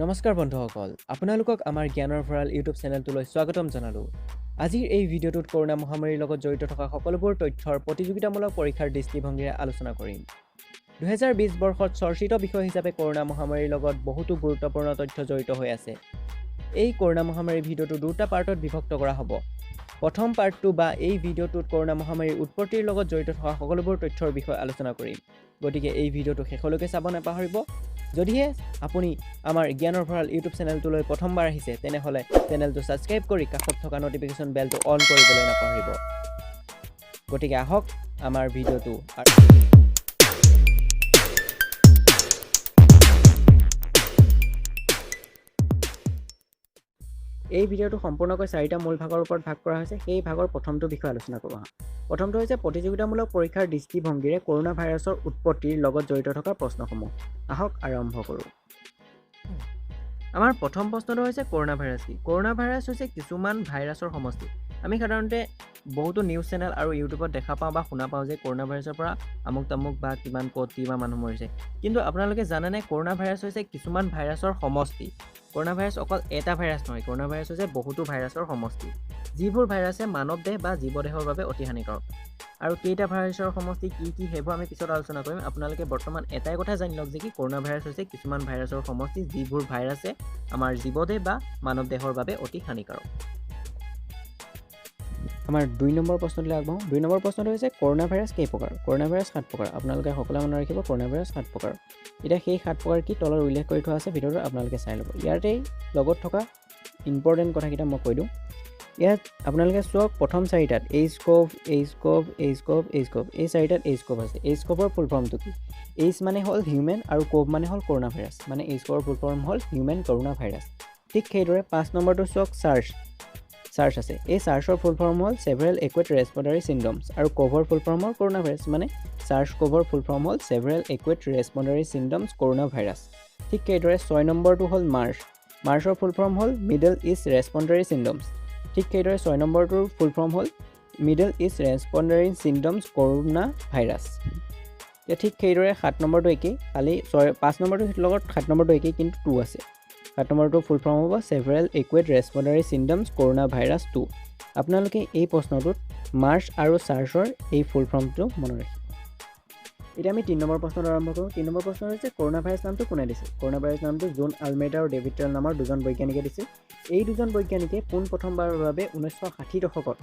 নমস্কাৰ বন্ধুসকল, আপোনালোকক আমাৰ জ্ঞানৰ ভঁৰাল ইউটিউব চেনেলটোলৈ স্বাগতম জনালোঁ। আজিৰ এই ভিডিঅ'টোত কৰোণা মহামাৰীৰ লগত জড়িত থকা সকলোবোৰ তথ্যৰ প্ৰতিযোগিতামূলক পৰীক্ষাৰ দৃষ্টিভংগীৰে আলোচনা কৰিম। 2020 বৰ্ষত চৰ্চিত বিষয় হিচাপে কৰোণা মহামাৰীৰ লগত বহুতো গুৰুত্বপূৰ্ণ তথ্য জড়িত হৈ আছে। এই কৰোণা মহামাৰীৰ ভিডিঅ'টো দুটা পাৰ্টত বিভক্ত কৰা হ'ব। প্ৰথম পাৰ্টটো বা এই ভিডিঅ'টোত কৰোণা মহামাৰীৰ উৎপত্তিৰ লগত জড়িত থকা সকলোবোৰ তথ্যৰ বিষয়ে আলোচনা কৰিম। গতিকে এই ভিডিঅ'টো শেষলৈকে চাব নাপাহৰিব। যদিহে আপুনি আমাৰ জ্ঞানৰ ভঁৰাল ইউটিউব চেনেলটোলৈ প্ৰথমবাৰ আহিছে, তেনেহ'লে চেনেলটো ছাবস্ক্ৰাইব কৰি কাষত থকা ন'টিফিকেশ্যন বেলটো অন কৰিবলৈ নাপাহৰিব। গতিকে আহক আমাৰ ভিডিঅ'টো। এই ভিডিঅ'টো সম্পূৰ্ণকৈ চাৰিটা মূল ভাগৰ ওপৰত ভাগ কৰা হৈছে। সেই ভাগৰ প্ৰথমটো বিষয়ে আলোচনা কৰোঁ আহা। প্ৰথমটো হৈছে প্ৰতিযোগিতামূলক পৰীক্ষাৰ দৃষ্টিভংগীৰে কৰোণা ভাইৰাছৰ উৎপত্তিৰ লগত জড়িত থকা প্ৰশ্নসমূহ। আহক আৰম্ভ কৰোঁ। আমাৰ প্ৰথম প্ৰশ্নটো হৈছে কৰোণা ভাইৰাছ কি? কৰোণা ভাইৰাছ হৈছে কিছুমান ভাইৰাছৰ সমষ্টি। আমি সাধাৰণতে বহুতো নিউজ চেনেল আৰু ইউটিউবত দেখা পাওঁ বা শুনা পাওঁ যে কৰোণা ভাইৰাছৰ পৰা আমুক তামুক বা কিমান ক'ত কিমান মানুহ মৰিছে। কিন্তু আপোনালোকে জানেনে কৰোণা ভাইৰাছ হৈছে কিছুমান ভাইৰাছৰ সমষ্টি। কৰোণা ভাইৰাছ অকল এটা ভাইৰাছ নহয়, কৰোণা ভাইৰাছ হৈছে বহুতো ভাইৰাছৰ সমষ্টি, যিবোৰ ভাইৰাছে মানৱ দেহ বা জীৱদেহৰ বাবে অতি হানিকাৰক। আৰু কেইটা ভাইৰাছৰ সমষ্টি কি কি সেইবোৰ আমি পিছত আলোচনা কৰিম। আপোনালোকে বৰ্তমান এটাই কথা জানি লওক যে কি কৰোণা ভাইৰাছ হৈছে কিছুমান ভাইৰাছৰ সমষ্টি, যিবোৰ ভাইৰাছে আমাৰ জীৱদেহ বা মানৱ দেহৰ বাবে অতি হানিকাৰক। আমাৰ 2 নম্বৰ প্ৰশ্নটোলৈ আগবাঢ়োঁ। 2 নম্বৰ প্ৰশ্নটো হৈছে কৰোণা ভাইৰাছ কেই প্ৰকাৰ? কৰোণা ভাইৰাছ 7 প্ৰকাৰ। আপোনালোকে সকলোৱে মনত ৰাখিব কৰোণা ভাইৰাছ 7 প্ৰকাৰ। এতিয়া সেই 7 প্ৰকাৰ কি তলত উল্লেখ কৰি থোৱা আছে, ভিডিঅ'টো আপোনালোকে চাই ল'ব। ইয়াতেই লগত থকা ইম্পৰ্টেণ্ট কথাকেইটা মই কৈ দিওঁ। ইয়াত আপোনালোকে চাওক প্ৰথম চাৰিটাত H CoV, H CoV, H CoV, H CoV, এই চাৰিটাত এইচ কভ আছে। এইচ কভৰ ফুল ফৰ্মটো কি? এইচ মানে হ'ল হিউমেন আৰু কভ মানে হ'ল কৰোণা ভাইৰাছ, মানে এইচ কভৰ ফুল ফৰ্ম হ'ল হিউমেন কৰোণা ভাইৰাছ। ঠিক সেইদৰে 5 নম্বৰটো চাওক চাৰ্চ, চাৰ্চ আছে। এই চাৰ্চৰ ফুল ফৰ্ম হ'ল ছেভেৰেল একুৱেট ৰেছপণ্ডাৰী চিণ্ড্ৰমছ আৰু কভৰ ফুল ফৰ্ম হ'ল কৰোণা ভাইৰাছ, মানে চাৰ্চ কভৰ ফুল ফৰ্ম হ'ল several acute respiratory syndromes corona virus. ঠিক সেইদৰে 6 নম্বৰটো হ'ল মাৰ্চ, মাৰ্চৰ ফুল ফৰ্ম হ'ল মিডল ইষ্ট ৰেছপণ্ডাৰী চিণ্ড্ৰমছ। ঠিক সেইদৰে 6 নম্বৰটোৰ ফুল ফৰ্ম হ'ল middle east respiratory syndromes corona virus. এতিয়া ঠিক সেইদৰে 7 নম্বৰটো একেই, খালি 5 নম্বৰটোৰ লগত 7 নম্বৰটো একেই, কিন্তু 2 আছে। 7 নম্বৰটোৰ ফুল ফৰ্ম হ'ব several acute respiratory syndromes corona virus 2। আপোনালোকে এই প্ৰশ্নটোত মাৰ্চ আৰু চাৰ্চৰ এই ফুল ফৰ্মটো মনত ৰাখিব। এতিয়া আমি 3 নম্বৰ প্ৰশ্নটো আৰম্ভ কৰোঁ। 3 নম্বৰ প্ৰশ্ন হৈছে কৰোণা ভাইৰাছ নামটো কোনে দিছিল? কৰোণা ভাইৰাছ নামটো জোন আলমেডা আৰু ডেভিড ট্ৰেল নামৰ দুজন বৈজ্ঞানিকে দিছিল। এই দুজন বৈজ্ঞানিকে পোনপ্ৰথমবাৰৰ বাবে 1960 দশকত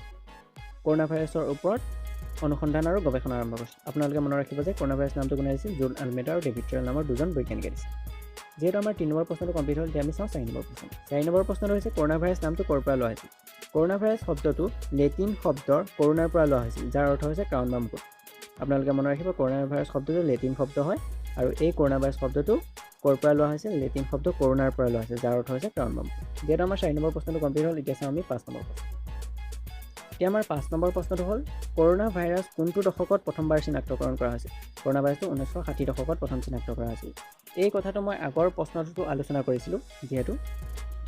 কৰোণা ভাইৰাছৰ ওপৰত অনুসন্ধান আৰু গৱেষণা আৰম্ভ কৰিছিল। আপোনালোকে মনত ৰাখিব যে কৰোণা ভাইৰাছ নামটো কোনে দিছিল? জোন আলমেডা আৰু ডেভিড ট্ৰেল নামৰ দুজন বৈজ্ঞানিকে দিছিল। যিহেতু আমাৰ 3 নম্বৰ প্ৰশ্নটো কমপ্লিট হ'ল, এতিয়া আমি চাওঁ 4 নম্বৰ প্ৰশ্ন। 4 নম্বৰ প্ৰশ্নটো হৈছে কৰোণা ভাইৰাছ নামটো ক'ৰ পৰা লোৱা হৈছিল? কৰোণা ভাইৰাছ শব্দটো লেটিন শব্দৰ কৰোণাৰ পৰা লোৱা হৈছিল, যাৰ অৰ্থ হৈছে ক্ৰাউন বা মুকুট। আপোনালোকে মনত ৰাখিব কৰোণা ভাইৰাছ শব্দটো লেটিন শব্দ হয় আৰু এই কৰোণা ভাইৰাছ শব্দটো ক'ৰ পৰা লোৱা হৈছিল? লেটিন শব্দ কৰোণাৰ পৰা লোৱা হৈছিল, যাৰ অৰ্থ হৈছে ক্ৰাউন বা মুকুট। যিহেতু আমাৰ 4 নম্বৰ প্ৰশ্নটো কমপ্লিট হ'ল, এতিয়া চাওঁ আমি 5 নম্বৰ প্ৰশ্ন। এতিয়া আমাৰ 5 নম্বৰ প্ৰশ্নটো হ'ল কৰোণা ভাইৰাছ কোনটো দশকত প্ৰথমবাৰ চিনাক্তকৰণ কৰা হৈছিল? কৰোণা ভাইৰাছটো 1960 দশকত প্ৰথম চিনাক্ত কৰা হৈছিল। এই কথাটো মই আগৰ প্ৰশ্নটোতো আলোচনা কৰিছিলোঁ। যিহেতু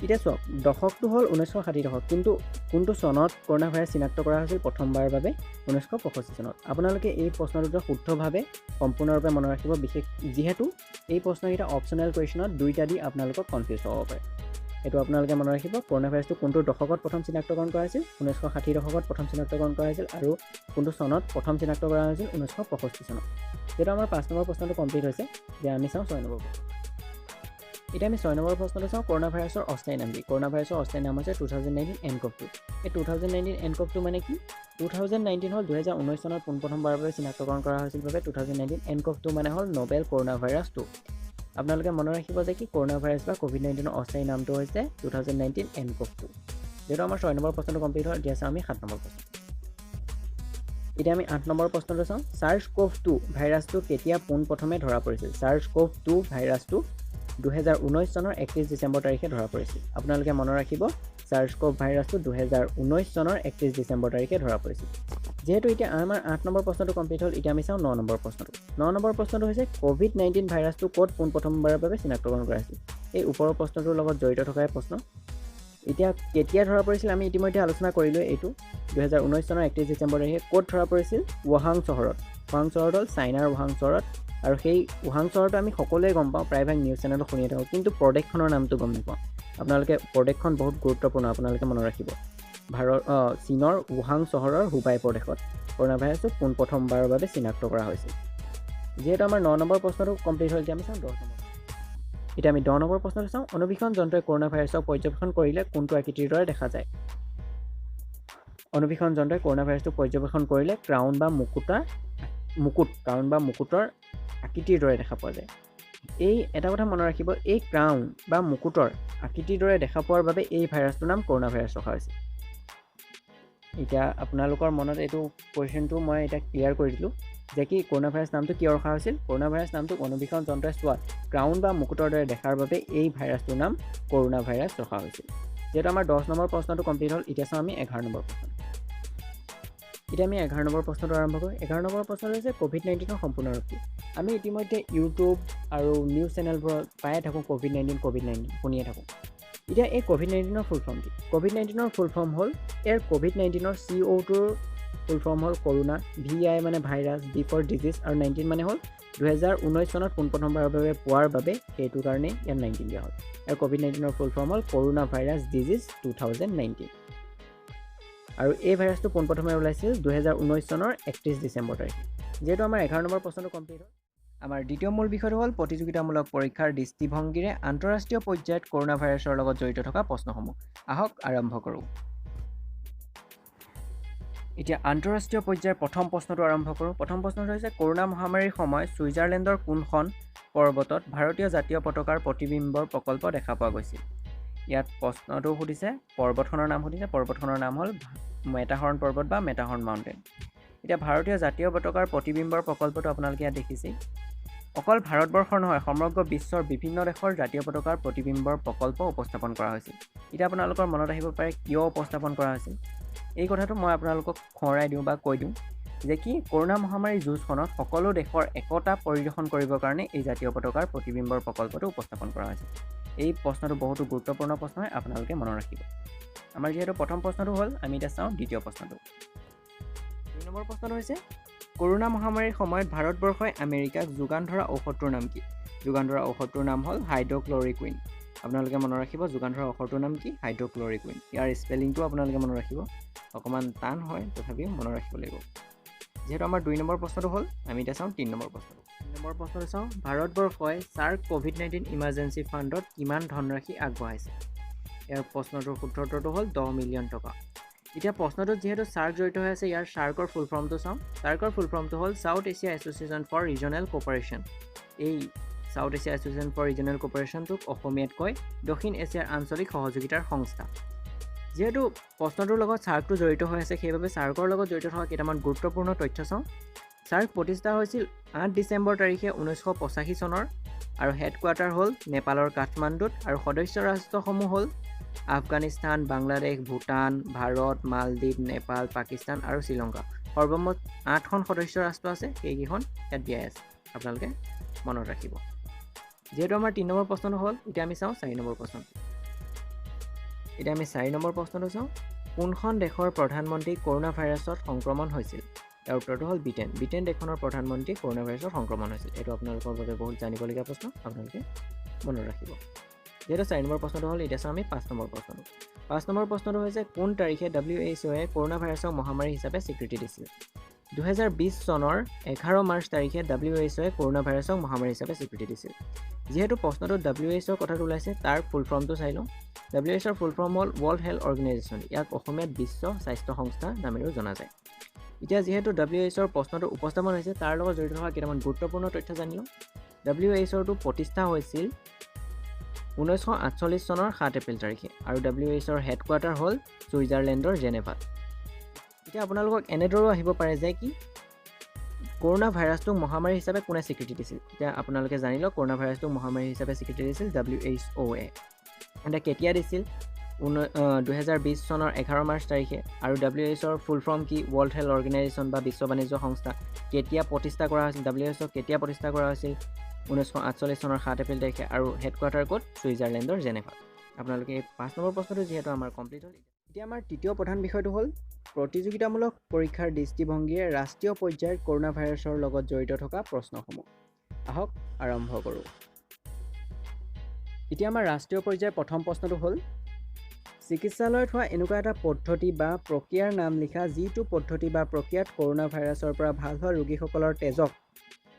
এতিয়া চাওক দশকটো হ'ল 1960 দশক, কিন্তু কোনটো চনত কৰোণা ভাইৰাছ চিনাক্ত কৰা হৈছিল প্ৰথমবাৰৰ বাবে? 1965 চনত। আপোনালোকে এই প্ৰশ্নটোত শুদ্ধভাৱে সম্পূৰ্ণৰূপে মনত ৰাখিব, বিশেষ যিহেতু এই প্ৰশ্নকেইটা অপশ্যনেল কুৱেশ্যনত দুইটা দি আপোনালোকক কনফিউজ হ'ব পাৰে। এইটো আপোনালোকে মনত ৰাখিব। কৰোণা ভাইৰাছটো কোনটো দশকত প্ৰথম চিনাক্তকৰণ কৰা হৈছিল? 1960 দশকত প্ৰথম চিনাক্তকৰণ কৰা হৈছিল আৰু কোনটো চনত প্ৰথম চিনাক্ত কৰা হৈছিল? 1965 চনত। যিহেতু আমাৰ 5 নম্বৰ প্ৰশ্নটো কমপ্লিট হৈছে, যে আমি চাওঁ 6 নম্বৰ প্ৰশ্ন। এতিয়া আমি 6 নম্বৰ প্ৰশ্নটো চাওঁ কৰোণা ভাইৰাছৰ অস্থায়ী নাম কি? কৰোণা ভাইৰাছৰ অস্থায়ী নাম হৈছে 2019 এনকভ 2। এই 2019 এনকভ 2 মানে কি? 2019 হ'ল 2019 চনত পোনপ্ৰথমবাৰৰ বাবে চিনাক্তকৰণ কৰা হৈছিল বাবে 2019 এনকভ 2 মানে হ'ল নবেল কৰোণা ভাইৰাছ 2। আপোনালোকে মনত ৰাখিব যে কি কৰোণা ভাইৰাছ বা ক'ভিড নাইণ্টিনৰ অস্থায়ী নামটো হৈছে 2019 এনকভ 2। যিহেতু আমাৰ 6 নম্বৰ প্ৰশ্নটো কমপ্লিট হ'ল, এতিয়া চাওঁ আমি 7 নম্বৰ প্ৰশ্ন। এতিয়া আমি 8 নম্বৰ প্ৰশ্নটো চাওঁ চাৰ্চ কভ 2 ভাইৰাছটো কেতিয়া পোনপ্ৰথমে ধৰা পৰিছিল? চাৰ্চ কভ 2 ভাইৰাছটো 2019 চনৰ 31 ডিচেম্বৰ তাৰিখে ধৰা পৰিছিল। আপোনালোকে মনত ৰাখিব চাৰ্চ কভ ভাইৰাছটো 2019 চনৰ 31 ডিচেম্বৰ তাৰিখে ধৰা পৰিছিল। যিহেতু এতিয়া আমাৰ 8 নম্বৰ প্ৰশ্নটো কমপ্লিট হ'ল, এতিয়া আমি চাওঁ 9 নম্বৰ প্ৰশ্নটো। 9 নম্বৰ প্ৰশ্নটো হৈছে ক'ভিড নাইণ্টিন ভাইৰাছটো ক'ত পোনপ্ৰথমবাৰৰ বাবে চিনাক্তকৰণ কৰা হৈছিল? এই ওপৰৰ প্ৰশ্নটোৰ লগত জড়িত থকাই প্ৰশ্ন। এতিয়া কেতিয়া ধৰা পৰিছিল আমি ইতিমধ্যে আলোচনা কৰিলোঁৱে। এইটো 2019 চনৰ 31 ডিচেম্বৰ তাৰিখে ক'ত ধৰা পৰিছিল? ৱুহাং চহৰত। ৱুহাং চহৰত হ'ল চাইনাৰ ৱুহাং চহৰত আৰু সেই উহাং চহৰটো আমি সকলোৱে গম পাওঁ, প্ৰায়ভাগ নিউজ চেনেলত শুনিয়ে থাকোঁ, কিন্তু প্ৰদেশখনৰ নামটো গম নাপাওঁ। আপোনালোকে প্ৰদেশখন বহুত গুৰুত্বপূৰ্ণ, আপোনালোকে মনত ৰাখিব। চীনৰ উহাং চহৰৰ হুবাই প্ৰদেশত কৰোণা ভাইৰাছটো পোনপ্ৰথমবাৰৰ বাবে চিনাক্ত কৰা হৈছিল। যিহেতু আমাৰ 9 নম্বৰ প্ৰশ্নটো কমপ্লিট হ'ল, এতিয়া আমি চাওঁ 10 নম্বৰ। এতিয়া আমি 10 নম্বৰ প্ৰশ্নটো চাওঁ, অনুবীক্ষণ যন্ত্ৰই কৰোণা ভাইৰাছক পৰ্যবেক্ষণ কৰিলে কোনটো আকৃতিৰ দৰে দেখা যায়? অনুবীক্ষণ যন্ত্ৰই কৰোণা ভাইৰাছটো পৰ্যবেক্ষণ কৰিলে ক্ৰাউন বা মুকুট, ক্ৰাউন বা মুকুটৰ আকৃতিৰ দৰে দেখা পোৱা যায়। এই এটা কথা মনত ৰাখিব, এই ক্ৰাউন বা মুকুটৰ আকৃতিৰ দৰে দেখা পোৱাৰ বাবে এই ভাইৰাছটোৰ নাম কৰোণা ভাইৰাছ ৰখা হৈছে। এতিয়া আপোনালোকৰ মনত এইটো কুৱেশ্যনটো মই এতিয়া ক্লিয়াৰ কৰি দিলোঁ যে কি কৰোণা ভাইৰাছ নামটো কিয় ৰখা হৈছিল। কৰোণা ভাইৰাছ নামটো অনুবীক্ষণ যন্ত্ৰই চোৱাত ক্ৰাউন বা মুকুটৰ দৰে দেখাৰ বাবে এই ভাইৰাছটোৰ নাম কৰোণা ভাইৰাছ ৰখা হৈছিল। যিহেতু আমাৰ 10 নম্বৰ প্ৰশ্নটো কমপ্লিট হ'ল, এতিয়া চাওঁ আমি 11 নম্বৰ প্ৰশ্ন। এতিয়া আমি 11 নম্বৰ প্ৰশ্নটো আৰম্ভ কৰোঁ। 11 নম্বৰ প্ৰশ্নটো হৈছে ক'ভিড-19ৰ সম্পূৰ্ণ ৰূপ কি? আমি ইতিমধ্যে ইউটিউব আৰু নিউজ চেনেলবোৰত পায়ে থাকোঁ ক'ভিড-19, ক'ভিড-19 শুনিয়ে থাকোঁ। এতিয়া এই ক'ভিড-19ৰ ফুল ফৰ্ম কি? ক'ভিড-19ৰ ফুল ফৰ্ম হ'ল, ইয়াৰ ক'ভিড-19ৰ চি অ'টোৰ ফুল ফৰ্ম হ'ল কৰোণা, ভি আই মানে ভাইৰাছ, ডি ফৰ ডিজিজ আৰু 19 মানে হ'ল 2019 চনত পোনপ্ৰথমবাৰৰ বাবে পোৱাৰ বাবে সেইটো কাৰণে ইয়াত 19 দিয়া হ'ল। আৰু ক'ভিড-19ৰ ফুল ফৰ্ম হ'ল কৰোণা ভাইৰাছ ডিজিজ 2019। আৰু এই ভাইৰাছটো পোনপ্ৰথমে ওলাইছিল 2019 চনৰ 31 ডিচেম্বৰ তাৰিখে। যিহেতু আমাৰ 11 নম্বৰ প্ৰশ্নটো কমপ্লিট হ'ল, আমাৰ দ্বিতীয় মূল বিষয়টো হ'ল প্ৰতিযোগিতামূলক পৰীক্ষাৰ দৃষ্টিভংগীৰে আন্তঃৰাষ্ট্ৰীয় পৰ্যায়ত কৰোণা ভাইৰাছৰ লগত জড়িত থকা প্ৰশ্নসমূহ। আহক আৰম্ভ কৰোঁ। এতিয়া আন্তঃৰাষ্ট্ৰীয় পৰ্যায়ৰ প্ৰথম প্ৰশ্নটো আৰম্ভ কৰোঁ। প্ৰথম প্ৰশ্নটো হৈছে কৰোণা মহামাৰীৰ সময়ত ছুইজাৰলেণ্ডৰ কোনখন পৰ্বতত ভাৰতীয় জাতীয় পতাকাৰ প্ৰতিবিম্বৰ প্ৰকল্প দেখা পোৱা গৈছিল? ইয়াত প্ৰশ্নটো সুধিছে, পৰ্বতখনৰ নাম সুধিছে। পৰ্বতখনৰ নাম হ'ল মেটাহৰ্ণ পৰ্বত বা মেটাহৰ্ণ মাউণ্টেইন। এতিয়া ভাৰতীয় জাতীয় পতাকাৰ প্ৰতিবিম্বৰ প্ৰকল্পটো আপোনালোকে ইয়াত দেখিছেই। অকল ভাৰতবৰ্ষৰ নহয়, সমগ্ৰ বিশ্বৰ বিভিন্ন দেশৰ জাতীয় পতাকাৰ প্ৰতিবিম্বৰ প্ৰকল্প উপস্থাপন কৰা হৈছিল। এতিয়া আপোনালোকৰ মনত আহিব পাৰে কিয় উপস্থাপন কৰা হৈছিল। এই কথাটো মই আপোনালোকক সোঁৱৰাই দিওঁ বা কৈ দিওঁ যে কি কৰোণা মহামাৰীৰ যুঁজখনত সকলো দেশৰ একতা পৰিদৰ্শন কৰিবৰ কাৰণে এই জাতীয় পতাকাৰ প্ৰতিবিম্বৰ প্ৰকল্পটো উপস্থাপন কৰা হৈছিল। এই প্ৰশ্নটো বহুতো গুৰুত্বপূৰ্ণ প্ৰশ্ন হয়, আপোনালোকে মনত ৰাখিব। আমাৰ যিহেতু প্ৰথম প্ৰশ্নটো হ'ল, আমি এতিয়া চাওঁ দ্বিতীয় প্ৰশ্নটো। 2 নম্বৰ প্ৰশ্নটো হৈছে কৰোণা মহামাৰীৰ সময়ত ভাৰতবৰ্ষই আমেৰিকাক যোগান ধৰা ঔষধটোৰ নাম কি? যোগান ধৰা ঔষধটোৰ নাম হ'ল হাইড্ৰক্লৰিকুইন। আপোনালোকে মনত ৰাখিব, যোগান ধৰা ঔষধটোৰ নাম কি? হাইড্ৰক্লৰিকুইন। ইয়াৰ স্পেলিংটো আপোনালোকে মনত ৰাখিব, অকণমান টান হয় তথাপিও মনত ৰাখিব লাগিব। যিহেতু আমাৰ 2 নম্বৰ প্ৰশ্নটো হ'ল, আমি এতিয়া চাওঁ 3 নম্বৰ প্ৰশ্নটো। 3 নম্বৰ প্ৰশ্নটো চাওঁ, ভাৰতবৰ্ষই চাৰ্ক ক'ভিড-19 ইমাৰ্জেঞ্চি ফাণ্ডত কিমান ধনৰাশি আগবঢ়াইছে? ইয়াৰ প্ৰশ্নটোৰ শুদ্ধ উত্তৰটো হ'ল 10 মিলিয়ন টকা। এতিয়া প্ৰশ্নটোত যিহেতু চাৰ্ক জড়িত হৈ আছে, ইয়াৰ চাৰ্কৰ ফুল ফৰ্মটো চাওঁ। চাৰ্কৰ ফুল ফৰ্মটো হ'ল South Asia Association for Regional Cooperation. এই South Asia Association for Regional কোপাৰেশ্যনটোক অসমীয়াত কয় দক্ষিণ এছিয়াৰ আঞ্চলিক সহযোগিতাৰ সংস্থা। যিহেতু প্ৰশ্নটোৰ লগত চাৰ্কটো জড়িত হৈ আছে, সেইবাবে চাৰ্কৰ লগত জড়িত থকা কেইটামান গুৰুত্বপূৰ্ণ তথ্য চাওঁ। চাৰ্ক প্ৰতিষ্ঠা হৈছিল 8 ডিচেম্বৰ তাৰিখে 1985 চনৰ আৰু হেডকোৱাৰ্টাৰ হ'ল নেপালৰ কাঠমাণ্ডুত আৰু সদস্য ৰাষ্ট্ৰসমূহ হ'ল আফগানিস্তান, বাংলাদেশ, ভূটান, ভাৰত, মালদ্বীপ, নেপাল, পাকিস্তান আৰু শ্ৰীলংকা। সৰ্বমুঠ 8খন সদস্য ৰাষ্ট্ৰ আছে, সেইকেইখন ইয়াত দিয়াই আছে, আপোনালোকে মনত ৰাখিব। যিহেতু আমাৰ 3 নম্বৰ প্ৰশ্নটো হ'ল, এতিয়া আমি চাওঁ 4 নম্বৰ প্ৰশ্নটো। এতিয়া আমি 4 নম্বৰ প্ৰশ্নটো চাওঁ, কোনখন দেশৰ প্ৰধানমন্ত্ৰী কৰোণা ভাইৰাছত সংক্ৰমণ হৈছিল? ইয়াৰ উত্তৰটো হ'ল ব্ৰিটেইন। ব্ৰিটেইন দেশখনৰ প্ৰধানমন্ত্ৰী কৰোণা ভাইৰাছত সংক্ৰমণ হৈছিল। এইটো আপোনালোকৰ বাবে বহুত জানিবলগীয়া প্ৰশ্ন, আপোনালোকে মনত ৰাখিব। যিহেতু 4 নম্বৰ প্ৰশ্নটো হ'ল, এতিয়া চাওঁ আমি 5 নম্বৰ প্ৰশ্নটো। 5 নম্বৰ প্ৰশ্নটো হৈছে কোন তাৰিখে ডাব্লিউ এইচ অ'য়ে কৰোণা ভাইৰাছক মহামাৰী হিচাপে স্বীকৃতি দিছিল? 2020 চনৰ 11 মাৰ্চ তাৰিখে ডাব্লিউ এইচ অ'য়ে কৰোণা ভাইৰাছক মহামাৰী হিচাপে স্বীকৃতি দিছিল। যিহেতু প্ৰশ্নটোত ডাব্লিউ এইচ অ'ৰ কথাটো ওলাইছে, তাৰ ফুল ফৰ্মটো চাই লওঁ। ডাব্লিউ এইচ অ'ৰ ফুল ফৰ্ম হ'ল ৱৰ্ল্ড হেল্থ অৰ্গেনাইজেশ্যন। ইয়াক অসমীয়াত বিশ্ব স্বাস্থ্য সংস্থা নামেৰেও জনা যায়। এতিয়া যিহেতু ডাব্লিউ এইচ অ'ৰ প্ৰশ্নটো উপস্থাপন হৈছে, তাৰ লগত জড়িত থকা কেইটামান গুৰুত্বপূৰ্ণ তথ্য জানি লওঁ। ডাব্লিউ এইচ অ'ৰটো প্ৰতিষ্ঠা হৈছিল 1948 চনৰ 7 এপ্ৰিল তাৰিখে আৰু ডাব্লিউ এইচ অ'ৰ হেডকোৱাৰ্টাৰ হ'ল ছুইজাৰলেণ্ডৰ জেনেভাত। এতিয়া আপোনালোকক এনেদৰেও আহিব পাৰে যে কি কৰোণা ভাইৰাছটোক মহামাৰী হিচাপে কোনে স্বীকৃতি দিছিল? এতিয়া আপোনালোকে জানি লওক, কৰোণা ভাইৰাছটোক মহামাৰী হিচাপে স্বীকৃতি দিছিল ডাব্লিউ এইচ অ' এ। এতিয়া কেতিয়া দিছিল? 2020 চনৰ 11 মাৰ্চ তাৰিখে। আৰু ডাব্লিউ এইচ অ'ৰ ফুল ফৰ্ম কি? ৱৰ্ল্ড হেল্থ অৰ্গেনাইজেশ্যন বা বিশ্ব বাণিজ্য সংস্থা। কেতিয়া প্ৰতিষ্ঠা কৰা হৈছিল? ডাব্লিউ এইচ অ' কেতিয়া প্ৰতিষ্ঠা কৰা হৈছিল? 1948 চনৰ 7 এপ্ৰিল তাৰিখে আৰু হেডকোৱাৰ্টাৰ ক'ত? ছুইজাৰলেণ্ডৰ জেনেভাত। আপোনালোকে এই 5 নম্বৰ প্ৰশ্নটো যিহেতু আমাৰ কমপ্লিট হ'ল, এতিয়া আমাৰ তৃতীয় প্ৰধান বিষয়টো হ'ল প্ৰতিযোগিতামূলক পৰীক্ষাৰ দৃষ্টিভংগীৰে ৰাষ্ট্ৰীয় পৰ্যায়ত কৰোণা ভাইৰাছৰ লগত জড়িত থকা প্ৰশ্নসমূহ। আহক আৰম্ভ কৰোঁ। এতিয়া আমাৰ ৰাষ্ট্ৰীয় পৰ্যায়ৰ প্ৰথম প্ৰশ্নটো হ'ল, চিকিৎসালয়ত হোৱা এনেকুৱা এটা পদ্ধতি বা প্ৰক্ৰিয়াৰ নাম লিখা যিটো পদ্ধতি বা প্ৰক্ৰিয়াত কৰোণা ভাইৰাছৰ পৰা ভাল হোৱা ৰোগীসকলৰ তেজক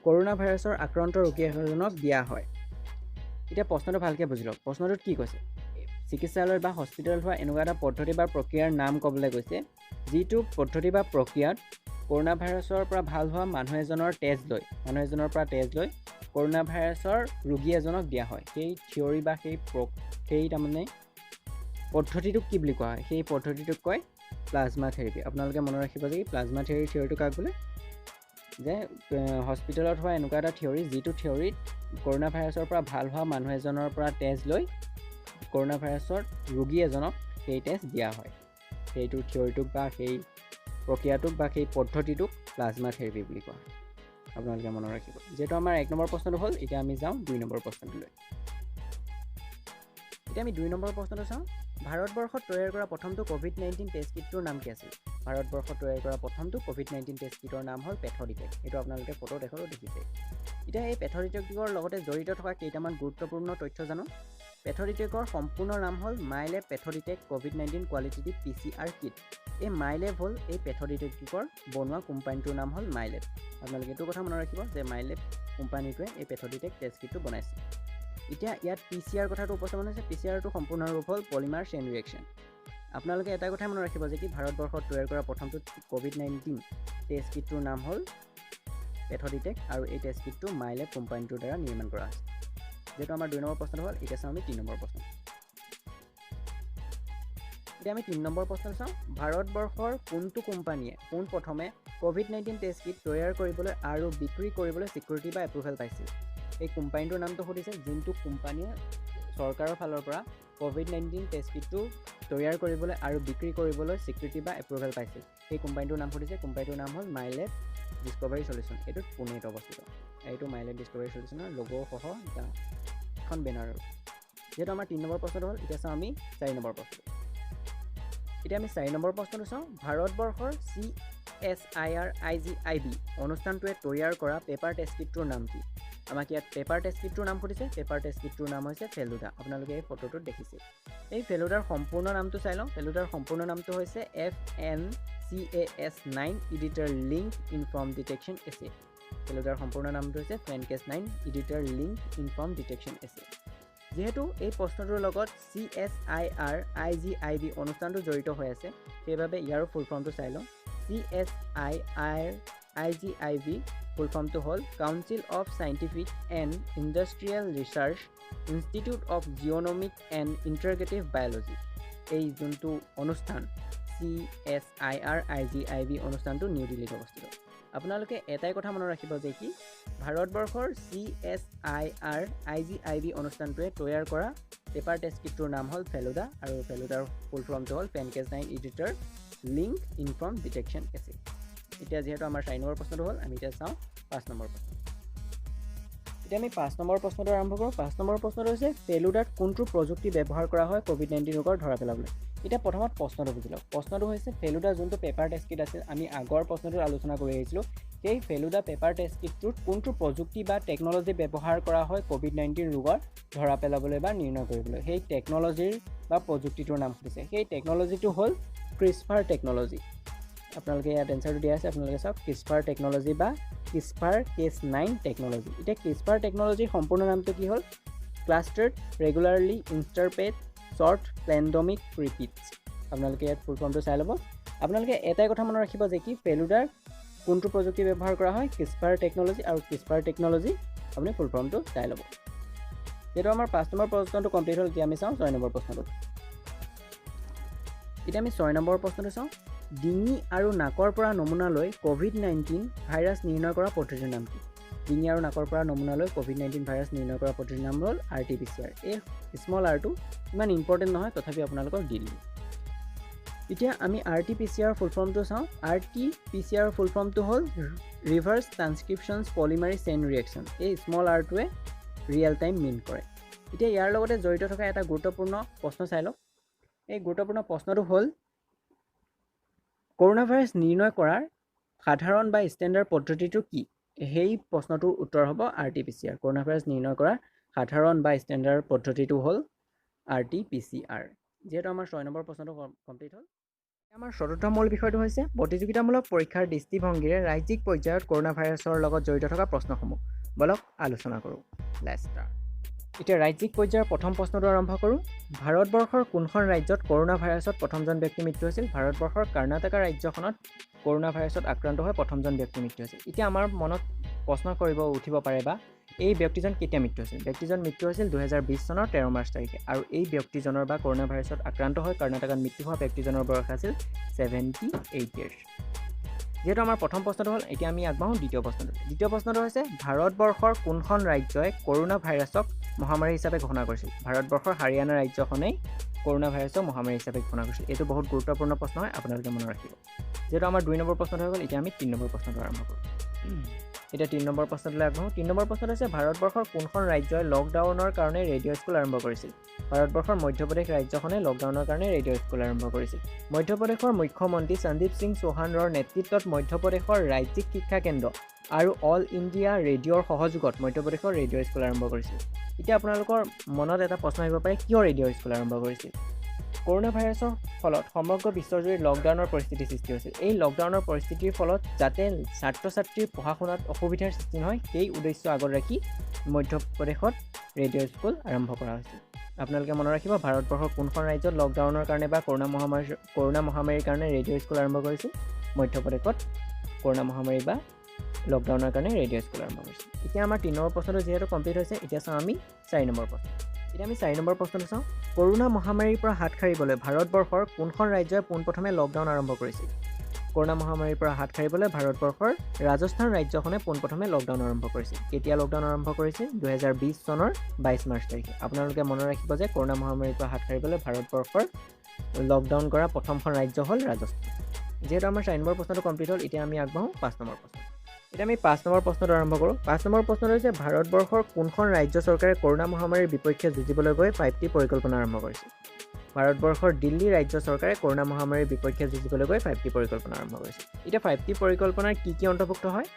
কৰোণা ভাইৰাছৰ আক্ৰান্ত ৰোগী এজনক দিয়া হয়। এতিয়া প্ৰশ্নটো ভালকৈ বুজি লওক। প্ৰশ্নটোত কি কৈছে? চিকিৎসালয়ত বা হস্পিটেলত হোৱা এনেকুৱা এটা পদ্ধতি বা প্ৰক্ৰিয়াৰ নাম ক'বলৈ কৈছে যিটো পদ্ধতি বা প্ৰক্ৰিয়াত কৰোণা ভাইৰাছৰ পৰা ভাল হোৱা মানুহ এজনৰ তেজ লৈ, মানুহ এজনৰ পৰা তেজ লৈ কৰোণা ভাইৰাছৰ ৰোগী এজনক দিয়া হয়। সেই থিয়ৰী বা সেই তাৰমানে পদ্ধতিটোক কি বুলি কোৱা হয়? সেই পদ্ধতিটোক কয় প্লাজমা থেৰাপি। আপোনালোকে মনত ৰাখিব যে প্লাজমা থেৰাপি থিয়ৰীটো কাক বোলে? যে হস্পিটেলত হোৱা এনেকুৱা এটা থিয়ৰী যিটো থিয়ৰীত কৰোণা ভাইৰাছৰ পৰা ভাল হোৱা মানুহ এজনৰ পৰা তেজ লৈ কৰোণা ভাইৰাছৰ ৰোগী এজনক সেই তেজ দিয়া হয়। সেইটো থিয়ৰীটোক বা সেই প্ৰক্ৰিয়াটোক বা সেই পদ্ধতিটোক প্লাজমা থেৰাপি বুলি কোৱা হয়। আপোনালোকে মনত ৰাখিব। যিহেতু আমাৰ 1 নম্বৰ প্ৰশ্নটো হ'ল, এতিয়া আমি যাওঁ 2 নম্বৰ প্ৰশ্নটোলৈ। এতিয়া আমি 2 নম্বৰ প্ৰশ্নটো চাওঁ। ভাৰতবৰ্ষত তৈয়াৰ কৰা প্ৰথমটো COVID-19 test কিটটোৰ নাম কি আছিল? ভাৰতবৰ্ষত তৈয়াৰ কৰা প্ৰথমটো COVID-19 test কিটৰ নাম হ'ল পেথডিটেক্ট। এইটো আপোনালোকে ফটো দেখাতো দেখিছে। এতিয়া এই পেথডিটেক্টৰ লগতে জড়িত থকা কেইটামান গুৰুত্বপূৰ্ণ তথ্য জানো। পেথডিটেক্টৰ সম্পূৰ্ণ নাম হ'ল মাইলেব পেথডিটেক্ট COVID-19 qualitative PCR kit. এই মাইলেব হ'ল এই পেথডিটেক্টৰ বনোৱা কোম্পানীটোৰ নাম হ'ল মাইলেব। আপোনালোকে এইটো কথা মনত ৰাখিব যে মাইলেব কোম্পানীটোৱে এই পেথডিটেক্ট টেষ্ট কিটটো বনাইছে। এতিয়া ইয়াত PCR কথাটো উপস্থাপন হৈছে। PCR-টো সম্পূৰ্ণ ৰূপ হ'ল পলিমাৰ চেইন ৰিয়েকশ্যন। আপোনালোকে এটা কথাই মনত ৰাখিব যে কি ভাৰতবৰ্ষত তৈয়াৰ কৰা প্ৰথমটো COVID-19 test কিটটোৰ নাম হ'ল পেথডিটেক্ট আৰু এই টেষ্ট কিটটো মাইলেব কোম্পানীটোৰ দ্বাৰা নিৰ্মাণ কৰা হৈছে। যিহেতু আমাৰ 2 নম্বৰ প্ৰশ্নটো হ'ল, এতিয়া চাওঁ আমি 3 নম্বৰ প্ৰশ্ন। এতিয়া আমি 3 নম্বৰ প্ৰশ্ন চাওঁ। ভাৰতবৰ্ষৰ কোনটো কোম্পানীয়ে পোনপ্ৰথমে COVID-19 test kit তৈয়াৰ কৰিবলৈ আৰু বিক্ৰী কৰিবলৈ স্বীকৃতি বা এপ্ৰুভেল পাইছিল? এই কোম্পানীটোৰ নামটো সুধিছে, যোনটো কোম্পানীয়ে চৰকাৰৰ ফালৰ পৰা COVID-19 test কিটটো তৈয়াৰ কৰিবলৈ আৰু বিক্ৰী কৰিবলৈ স্বীকৃতি বা এপ্ৰুভেল পাইছিল। সেই কোম্পানীটোৰ নাম সুধিছে। কোম্পানীটোৰ নাম হ'ল মাইলেব ডিস্কভাৰী চলিউশ্যন। এইটো পুনেত অৱস্থিত। এইটো মাইলেব ডিস্কভাৰী চলিউশ্যনৰ লগ'সহ এটা এখন বেনাৰ। যিহেতু আমাৰ 3 নম্বৰ প্ৰশ্নটো হ'ল, এতিয়া চাওঁ আমি 4 নম্বৰ প্ৰশ্নটো। এতিয়া আমি 4 নম্বৰ প্ৰশ্নটো চাওঁ। ভাৰতবৰ্ষৰ CSIR IGIB অনুষ্ঠানটোৱে তৈয়াৰ কৰা পেপাৰ টেষ্ট কিটটোৰ নাম কি? আমাক ইয়াত পেপাৰ টেষ্ট কিটটোৰ নাম সুধিছে। পেপাৰ টেষ্ট কিটটোৰ নাম হৈছে ফেলুদা। আপোনালোকে এই ফটোটোত দেখিছে। এই ফেলুদাৰ সম্পূৰ্ণ নামটো চাই লওঁ। ফেলুদাৰ সম্পূৰ্ণ নামটো হৈছে FNCAS9 editor link inform detection assay. ফেলুদাৰ সম্পূৰ্ণ নামটো হৈছে FNCAS9 editor link inform detection assay. যিহেতু এই প্ৰশ্নটোৰ লগত CSIR IGIB অনুষ্ঠানটো জড়িত হৈ আছে, সেইবাবে ইয়াৰো ফুল ফৰ্মটো চাই লওঁ। CSIR IGIB ফুল ফৰ্মটো হ'ল council of scientific and industrial research institute of genomic and integrative biology. এই যোনটো অনুষ্ঠান CSIR IGIB অনুষ্ঠানটো নিউ দিল্লীত অৱস্থিত। আপোনালোকে এটাই কথা মনত ৰাখিব যে কি ভাৰতবৰ্ষৰ CSIR IGIB অনুষ্ঠানটোৱে তৈয়াৰ কৰা পেপাৰ টেষ্ট কিটটোৰ নাম হ'ল ফেলুদা আৰু ফেলুদাৰ ফুল ফৰ্মটো হ'ল FNCAS9 editor link inform detection assay. এতিয়া যিহেতু আমাৰ 4 নম্বৰ প্ৰশ্নটো হ'ল, আমি এতিয়া চাওঁ 5 নম্বৰ প্ৰশ্ন। এতিয়া আমি 5 নম্বৰ প্ৰশ্নটো আৰম্ভ কৰোঁ। 5 নম্বৰ প্ৰশ্নটো হৈছে ফেলুদাত কোনটো প্ৰযুক্তি ব্যৱহাৰ কৰা হয় COVID-19 ৰোগৰ ধৰা পেলাবলৈ? এতিয়া প্ৰথমত প্ৰশ্নটো বুজি লওক। প্ৰশ্নটো হৈছে ফেলুদা যোনটো পেপাৰ টেষ্ট কিট আছিল, আমি আগৰ প্ৰশ্নটোত আলোচনা কৰি আহিছিলোঁ, সেই ফেলুদা পেপাৰ টেষ্ট কিটটোত কোনটো প্ৰযুক্তি বা টেকন'লজি ব্যৱহাৰ কৰা হয় COVID-19 ৰোগৰ ধৰা পেলাবলৈ বা নিৰ্ণয় কৰিবলৈ? সেই টেকন'লজিৰ বা প্ৰযুক্তিটোৰ নাম সুধিছে। সেই টেকন'লজিটো হ'ল ক্ৰিস্পাৰ টেকন'লজি। আপোনালোকে ইয়াত এনচাৰটো দিয়া আছে, আপোনালোকে চাওক ক্ৰিস্পাৰ টেকন'লজি বা ক্ৰিস্পাৰ Cas9 technology. এতিয়া ক্ৰিস্পাৰ টেকন'লজিৰ সম্পূৰ্ণ নামটো কি হ'ল? Clustered regularly interspaced short palindromic repeats. আপোনালোকে ইয়াত ফুল ফৰ্মটো চাই ল'ব। আপোনালোকে এটাই কথা মনত ৰাখিব যে কি ফেলুদাৰ কোনটো প্ৰযুক্তি ব্যৱহাৰ কৰা হয়? ক্ৰিস্পাৰ টেকন'লজি আৰু ক্ৰিস্পাৰ টেকন'লজি আপুনি ফুল ফৰ্মটো চাই ল'ব। যিহেতু আমাৰ 5 নম্বৰ প্ৰশ্নটো কমপ্লিট হ'ল, এতিয়া আমি চাওঁ 6 নম্বৰ প্ৰশ্নটো। এতিয়া আমি 6 নম্বৰ প্ৰশ্নটো চাওঁ। ডিঙি আৰু নাকৰ পৰা নমুনা লৈ COVID-19 virus নিৰ্ণয় কৰা পদ্ধতিৰ নাম কি? ডিঙি আৰু নাকৰ পৰা নমুনা লৈ COVID-19 virus নিৰ্ণয় কৰা পদ্ধতিৰ নাম হ'ল RT-PCR। এই স্মল আৰটো ইমান ইম্পৰ্টেণ্ট নহয়, তথাপি আপোনালোকক দি দিলোঁ। এতিয়া আমি RT-PCR ফুল ফৰ্মটো চাওঁ। RT-PCR ফুল ফৰ্মটো হ'ল ৰিভাৰ্ছ ট্ৰান্সক্ৰিপশ্যন পলিমাৰী চেইন ৰিয়েকশ্যন। এই স্মল আৰটোৱে ৰিয়েল টাইম মিন কৰে। এতিয়া ইয়াৰ লগতে জড়িত থকা এটা গুৰুত্বপূৰ্ণ প্ৰশ্ন চাই লওক। এই গুৰুত্বপূৰ্ণ প্ৰশ্নটো হ'ল কৰোণা ভাইৰাছ নিৰ্ণয় কৰাৰ সাধাৰণ বা ষ্টেণ্ডাৰ্ড পদ্ধতিটো কি? সেই প্ৰশ্নটোৰ উত্তৰ হ'ব RT-PCR। Corona virus নিৰ্ণয় কৰা সাধাৰণ বা ষ্টেণ্ডাৰ্ড পদ্ধতিটো হ'ল RT-PCR। যিহেতু আমাৰ 6 নম্বৰ প্ৰশ্নটো কমপ্লিট হ'ল, আমাৰ চতুৰ্থ মূল বিষয়টো হৈছে প্ৰতিযোগিতামূলক পৰীক্ষাৰ দৃষ্টিভংগীৰে ৰাজ্যিক পৰ্যায়ত কৰোণা ভাইৰাছৰ লগত জড়িত থকা প্ৰশ্নসমূহ। বলক আলোচনা কৰোঁ। Let's start. এতিয়া ৰাজ্যিক পৰ্যায়ৰ প্ৰথম প্ৰশ্নটো আৰম্ভ কৰোঁ। ভাৰতবৰ্ষৰ কোনখন ৰাজ্যত কৰোণা ভাইৰাছত প্ৰথমজন ব্যক্তি মৃত্যু হৈছিল? ভাৰতবৰ্ষৰ কৰ্ণাটকা ৰাজ্যখনত কৰোণা ভাইৰাছত আক্ৰান্ত হৈ প্ৰথমজন ব্যক্তি মৃত্যু হৈছিল। এতিয়া আমাৰ মনত প্ৰশ্ন কৰিব উঠিব পাৰে বা এই ব্যক্তিজন কেতিয়া মৃত্যু হৈছিল? ব্যক্তিজন মৃত্যু হৈছিল 2020 চনৰ 13 মাৰ্চ তাৰিখে। আৰু এই ব্যক্তিজনৰ বা কৰোণা ভাইৰাছত আক্ৰান্ত হৈ কৰ্ণাটকাত মৃত্যু হোৱা ব্যক্তিজনৰ বয়স আছিল 78 ইয়েৰ্ছ। যিহেতু আমাৰ প্ৰথম প্ৰশ্নটো হ'ল, এতিয়া আমি আগবাঢ়োঁ দ্বিতীয় প্ৰশ্নটো। দ্বিতীয় প্ৰশ্নটো হৈছে ভাৰতবৰ্ষৰ কোনখন ৰাজ্যই কৰোণা ভাইৰাছক মহামাৰী হিচাপে ঘোষণা কৰিছিল? ভাৰতবৰ্ষৰ হাৰিয়ানা ৰাজ্যখনেই কৰোণা ভাইৰাছক মহামাৰী হিচাপে ঘোষণা কৰিছিল। এইটো বহুত গুৰুত্বপূৰ্ণ প্ৰশ্ন হয়, আপোনালোকে মনত ৰাখিব। যিহেতু আমাৰ 2 নম্বৰ প্ৰশ্নটো হৈ গ'ল, এতিয়া আমি 3 নম্বৰ প্ৰশ্নটো আৰম্ভ কৰোঁ। এতিয়া 3 নম্বৰ প্ৰশ্নটোলৈ আগবাঢ়োঁ। 3 নম্বৰ প্ৰশ্নটো হৈছে ভাৰতবৰ্ষৰ কোনখন ৰাজ্যই লকডাউনৰ কাৰণে ৰেডিঅ' স্কুল আৰম্ভ কৰিছিল? ভাৰতবৰ্ষৰ মধ্যপ্ৰদেশ ৰাজ্যখনে লকডাউনৰ কাৰণে ৰেডিঅ' স্কুল আৰম্ভ কৰিছিল। মধ্যপ্ৰদেশৰ মুখ্যমন্ত্ৰী সন্দীপ সিং চৌহানৰ নেতৃত্বত মধ্যপ্ৰদেশৰ ৰাজ্যিক শিক্ষা কেন্দ্ৰ আৰু অল ইণ্ডিয়া ৰেডিঅ'ৰ সহযোগত মধ্যপ্ৰদেশৰ ৰেডিঅ' স্কুল আৰম্ভ কৰিছিল। এতিয়া আপোনালোকৰ মনত এটা প্ৰশ্ন আহিব পাৰে, কিয় ৰেডিঅ' স্কুল আৰম্ভ কৰিছিল? কৰোণা ভাইৰাছৰ ফলত সমগ্ৰ বিশ্বজুৰি লকডাউনৰ পৰিস্থিতিৰ সৃষ্টি হৈছিল। এই লকডাউনৰ পৰিস্থিতিৰ ফলত যাতে ছাত্ৰ ছাত্ৰীৰ পঢ়া শুনাত অসুবিধাৰ সৃষ্টি নহয়, সেই উদ্দেশ্য আগত ৰাখি মধ্যপ্ৰদেশত ৰেডিঅ' স্কুল আৰম্ভ কৰা হৈছিল। আপোনালোকে মনত ৰাখিব, ভাৰতবৰ্ষৰ কোনখন ৰাজ্যত লকডাউনৰ কাৰণে বা কৰোণা মহামাৰীৰ কাৰণে ৰেডিঅ' স্কুল আৰম্ভ কৰিছিল? মধ্যপ্ৰদেশত কৰোণা মহামাৰী বা লকডাউনৰ কাৰণে ৰেডিঅ' স্কুল আৰম্ভ কৰিছিল। এতিয়া আমাৰ 3 নম্বৰ প্ৰশ্নটো যিহেতু কমপ্লিট হৈছে, এতিয়া চাওঁ আমি 4 নম্বৰ প্ৰশ্ন। এতিয়া আমি 4 নম্বৰ প্ৰশ্নটো চাওঁ। কৰোণা মহামাৰীৰ পৰা হাত সাৰিবলৈ ভাৰতবৰ্ষৰ কোনখন ৰাজ্যই পোনপ্ৰথমে লকডাউন আৰম্ভ কৰিছিল? কৰোণা মহামাৰীৰ পৰা হাত সাৰিবলৈ ভাৰতবৰ্ষৰ ৰাজস্থান ৰাজ্যখনে পোনপ্ৰথমে লকডাউন আৰম্ভ কৰিছিল। কেতিয়া লকডাউন আৰম্ভ কৰিছিল? 2020 চনৰ 22 মাৰ্চ তাৰিখে। আপোনালোকে মনত ৰাখিব যে কৰোণা মহামাৰীৰ পৰা হাত সাৰিবলৈ ভাৰতবৰ্ষৰ লকডাউন কৰা প্ৰথমখন ৰাজ্য হ'ল ৰাজস্থান। যিহেতু আমাৰ 4 নম্বৰ প্ৰশ্নটো কমপ্লিট হ'ল, এতিয়া আমি আগবাঢ়োঁ 5 নম্বৰ প্ৰশ্ন। এতিয়া আমি 5 নম্বৰ প্ৰশ্নটো আৰম্ভ কৰোঁ। 5 নম্বৰ প্ৰশ্নটো হৈছে ভাৰতবৰ্ষৰ কোনখন ৰাজ্য চৰকাৰে কৰোণা মহামাৰীৰ বিপক্ষে যুঁজিবলৈ গৈ 5T পৰিকল্পনা আৰম্ভ কৰিছিল? ভাৰতবৰ্ষৰ দিল্লী ৰাজ্য চৰকাৰে কৰোণা মহামাৰীৰ বিপক্ষে যুঁজিবলৈ গৈ 5T পৰিকল্পনা আৰম্ভ কৰিছিল। এতিয়া 5T পৰিকল্পনাৰ কি কি অন্তৰ্ভুক্ত হয়?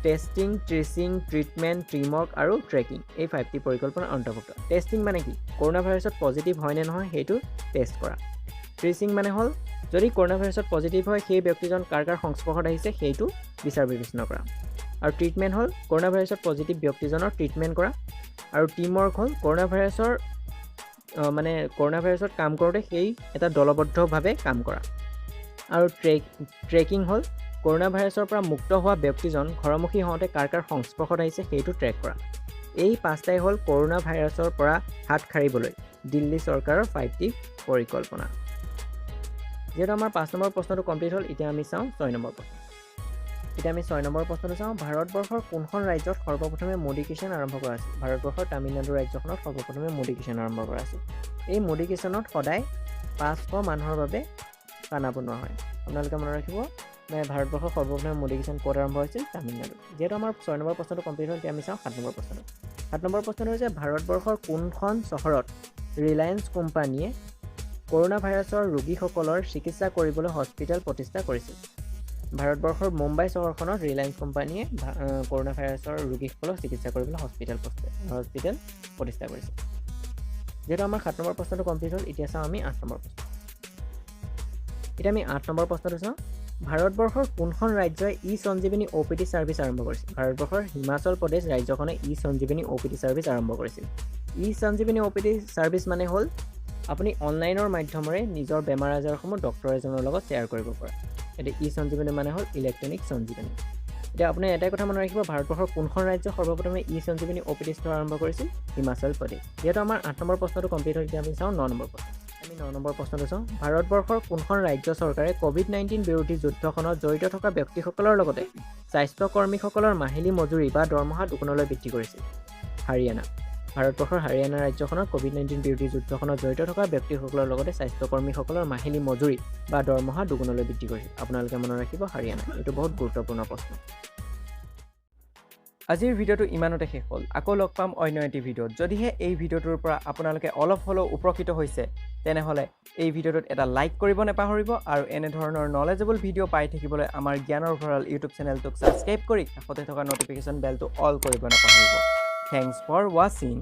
টেষ্টিং, ট্ৰেচিং, ট্ৰিটমেণ্ট, টিমৱৰ্ক আৰু ট্ৰেকিং, এই 5T পৰিকল্পনাৰ অন্তৰ্ভুক্ত। টেষ্টিং মানে কি? কৰোণা ভাইৰাছত পজিটিভ হয় নে নহয় সেইটো টেষ্ট কৰা। ট্ৰেচিং মানে হ'ল যদি কৰোণা ভাইৰাছত পজিটিভ হয় সেই ব্যক্তিজন কাৰ কাৰ সংস্পৰ্শত আহিছে সেইটো বিচাৰ বিবেচনা কৰা। আৰু ট্ৰিটমেণ্ট হ'ল কৰোণা ভাইৰাছত পজিটিভ ব্যক্তিজনৰ ট্ৰিটমেণ্ট কৰা। আৰু টিমৱৰ্ক হ'ল কৰোণা ভাইৰাছৰ মানে কৰোণা ভাইৰাছত কাম কৰোঁতে সেই এটা দলবদ্ধভাৱে কাম কৰা। আৰু ট্ৰেকিং হ'ল কৰোণা ভাইৰাছৰ পৰা মুক্ত হোৱা ব্যক্তিজন ঘৰমুখী হওঁতে কাৰ কাৰ সংস্পৰ্শত আহিছে সেইটো ট্ৰেক কৰা। এই 5টাই হ'ল কৰোণা ভাইৰাছৰ পৰা হাত সাৰিবলৈ দিল্লী চৰকাৰৰ 5T পৰিকল্পনা। যিহেতু আমাৰ 5 নম্বৰ প্ৰশ্নটো কমপ্লিট হ'ল, এতিয়া আমি চাওঁ 6 নম্বৰ প্ৰশ্ন। এতিয়া আমি 6 নম্বৰ প্ৰশ্নটো চাওঁ। ভাৰতবৰ্ষৰ কোনখন ৰাজ্যত সৰ্বপ্ৰথমে মোদী কিষাণ আৰম্ভ কৰা হৈছিল? ভাৰতবৰ্ষৰ তামিলনাডু ৰাজ্যখনত সৰ্বপ্ৰথমে মোদী কিষাণ আৰম্ভ কৰা হৈছিল। এই মোদী কিষাণত সদায় 500 মানুহৰ বাবে খানা বনোৱা হয়। আপোনালোকে মনত ৰাখিব, মানে ভাৰতবৰ্ষৰ সৰ্বপ্ৰথমে মোদী কিষাণ ক'ত আৰম্ভ হৈছিল? তামিলনাডু। যিহেতু আমাৰ 6 নম্বৰ প্ৰশ্নটো কমপ্লিট হ'ল, এতিয়া আমি চাওঁ 7 নম্বৰ প্ৰশ্নটো। 7 নম্বৰ প্ৰশ্নটো হৈছে ভাৰতবৰ্ষৰ কোনখন চহৰত ৰিলায়েন্স কোম্পানীয়ে কৰোণা ভাইৰাছৰ ৰোগীসকলৰ চিকিৎসা কৰিবলৈ হস্পিটেল প্ৰতিষ্ঠা কৰিছিল? ভাৰতবৰ্ষৰ মুম্বাই চহৰখনত ৰিলায়েন্স কোম্পানীয়ে কৰোণা ভাইৰাছৰ ৰোগীসকলক চিকিৎসা কৰিবলৈ হস্পিটেল প্ৰতিষ্ঠা কৰিছিল। যিহেতু আমাৰ 7 নম্বৰ প্ৰশ্নটো কমপ্লিট হ'ল, এতিয়া চাওঁ আমি 8 নম্বৰ প্ৰশ্ন। এতিয়া আমি 8 নম্বৰ প্ৰশ্নটো চাওঁ। ভাৰতবৰ্ষৰ কোনখন ৰাজ্যই ই সঞ্জীৱনী OPD service আৰম্ভ কৰিছিল? ভাৰতবৰ্ষৰ হিমাচল প্ৰদেশ ৰাজ্যখনে ই সঞ্জীৱনী OPD service আৰম্ভ কৰিছিল। ই সঞ্জীৱনী OPD service মানে হ'ল আপুনি অনলাইনৰ মাধ্যমেৰে নিজৰ বেমাৰ আজাৰসমূহ ডক্টৰ এজনৰ লগত শ্বেয়াৰ কৰিব পাৰে। এতিয়া ই সঞ্জীৱনী মানে হ'ল ইলেক্ট্ৰনিক সঞ্জীৱনী। এতিয়া আপুনি এটাই কথা মনত ৰাখিব, ভাৰতবৰ্ষৰ কোনখন ৰাজ্য সৰ্বপ্ৰথমে ই সঞ্জীৱনী OPD store আৰম্ভ কৰিছিল? হিমাচল প্ৰদেশ। যিহেতু আমাৰ 8 নম্বৰ প্ৰশ্নটো কমপ্লিট হ'ল, এতিয়া আমি চাওঁ 9 নম্বৰ প্ৰশ্ন। আমি 9 নম্বৰ প্ৰশ্নটো চাওঁ। ভাৰতবৰ্ষৰ কোনখন ৰাজ্য চৰকাৰে COVID-19 বিৰোধী যুদ্ধখনত জড়িত থকা ব্যক্তিসকলৰ লগতে স্বাস্থ্যকৰ্মীসকলৰ মাহিলী মজুৰি বা দৰমহা দুগুণলৈ বৃদ্ধি কৰিছিল? হাৰিয়ানা। ভাৰতবৰ্ষৰ হাৰিয়ানা ৰাজ্যখনত COVID-19 বিৰোধী যুদ্ধখনত জড়িত থকা ব্যক্তিসকলৰ লগতে স্বাস্থ্যকৰ্মীসকলৰ মাহিলী মজুৰি বা দৰমহা দুগুণলৈ বৃদ্ধি কৰিছিল। আপোনালোকে মনত ৰাখিব হাৰিয়ানা, এইটো বহুত গুৰুত্বপূৰ্ণ প্ৰশ্ন। আজিৰ ভিডিঅ'টো ইমানতে শেষ হ'ল। আকৌ লগ পাম অন্য এটি ভিডিঅ'ত। যদিহে এই ভিডিঅ'টোৰ পৰা আপোনালোকে অলপ হ'লেও উপকৃত হৈছে, তেনেহ'লে এই ভিডিঅ'টোত এটা লাইক কৰিব নাপাহৰিব আৰু এনেধৰণৰ নলেজেবল ভিডিঅ' পাই থাকিবলৈ আমাৰ জ্ঞানৰ ভঁৰাল ইউটিউব চেনেলটোক ছাবস্ক্ৰাইব কৰি কাষতে থকা ন'টিফিকেশ্যন বেলটো অল কৰিব নাপাহৰিব। Thanks for ৱাচিং।